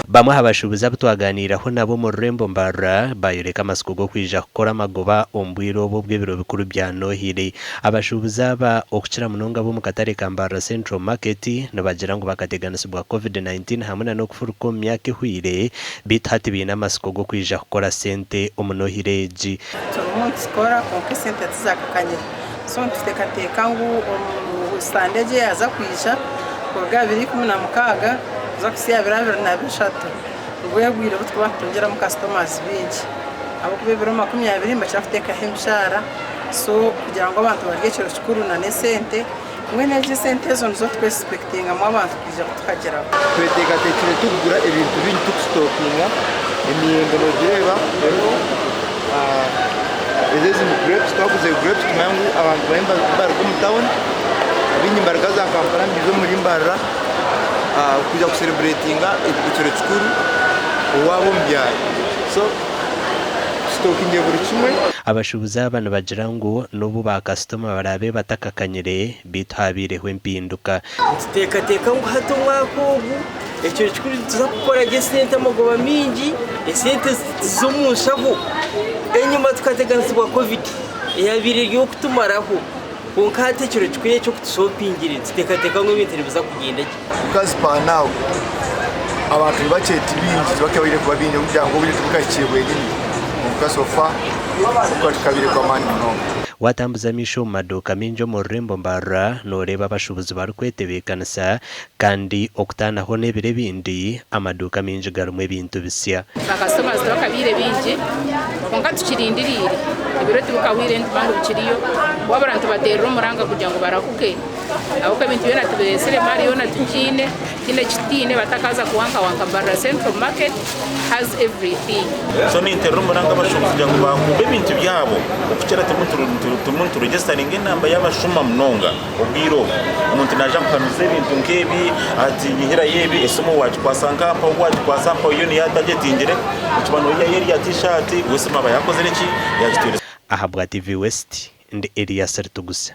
Bamwe aha bashuubuzi abu twagaaniiraho nabo omu rurembo Mbarara baayoreka amatsiko g'okwija kukora amagoba omu bwire obu obw'ebiro bikuru bya Nohiri. Abashuubuzi aba okukira munonga ab'omu katare ka Mbarara Central Market nibagira ngu bakateganisibwa Covid 19 hamwe na n'okufuruka omu myaka ehweire beitu hati baine amatsiko g'okwija kukora sente omu Nohiri egi. Turimu nitukora kwonka esente tizakakanyire so nituteekateeka ngu omu sande egi eyaaza kwija kuruga aha biro 16 kuza kuhitsya aha biro 23 nibwo obwire obu turikuba nitutungiramu kasitomazi baingi ahabw'okuba ebiro 20 nibakira kuteekaho emishaara so kugira ngu abantu barye ekiro kikuru n'esente mbwenu egyo esente ezo nizo turikwesipekitingamu abantu kwija kutuhagiraho. Tweteekateekire turikugura ebintu bingi tukusitookinga, emiyembe noogireeba eriho, ezo ezindi grapes twaguza grapes nitumanya ngu abantu bariyo nibaruga omu tawuni, abaingi nibaruga za Kampala nibaija omuri Mbarara kwija kusereburetinga ekiro kikuru owaabo omu byaro. So tusitokingire buri kimwe. Abashuubuzi aba nibagira ngu n'obu baakasitoma baraabe batakakanyire, beitu haabaireho empinduka. Nituteekateeka ngu hati omwaka ogu ekiro kikuru nituza kukora gye esente amagoba maingi, esente z'omu nshaho. Enyima tukateganisibwa Covid eyabaire eri ey'okutumaraho kwonka hati ekiro kikuru eky'okutushopingire nituteekateeka ngu ebintu nibiza kugyenda gye. Because by now abantu nibakye tibingi tibakabaire kuba bingi kugira ngu obwire tibukahikire bwenyini kwonka so far okuba tukabaire kw'amaani munonga. Waatambuza amaisho omu maduuka maingi omu rurembo Mbarara, nooreeba abashuubuzi barikwetebeekanisa kandi okutaanaho n'ebiro ebindi, amaduuka maingi garimu ebintu bisya. Bakasitomazi tibakabaire baingi kwonka tukirindiriire ebiro tibikahweire nituba ngu bikiriyo wabura nitubateerera omuranga kugira ngu barahuke ahabw'okuba ebintu byona tubireetsire emaari yoona tugiine tihaine eki tutaine batakaaza kuwankawanka Mbarara Central Market has everything. So ninterera omuranga abashuubuzi kugira ngu baakuume ebintu byabo okukira turimu nituregisitaringa enamba y'abashuma munonga obwire obu. Omuntu naaija akuhanuza ebintu nk'ebi ati nyihirayo ebi esimu waagikwasa nka mpaho waagikwasa mpaho yo niyo atagetingire okiba noihayo eriya tishaati we esimu aba yaakozire ki yaagitwire. Ahabwa TV West, ndi Elias Ritugusa.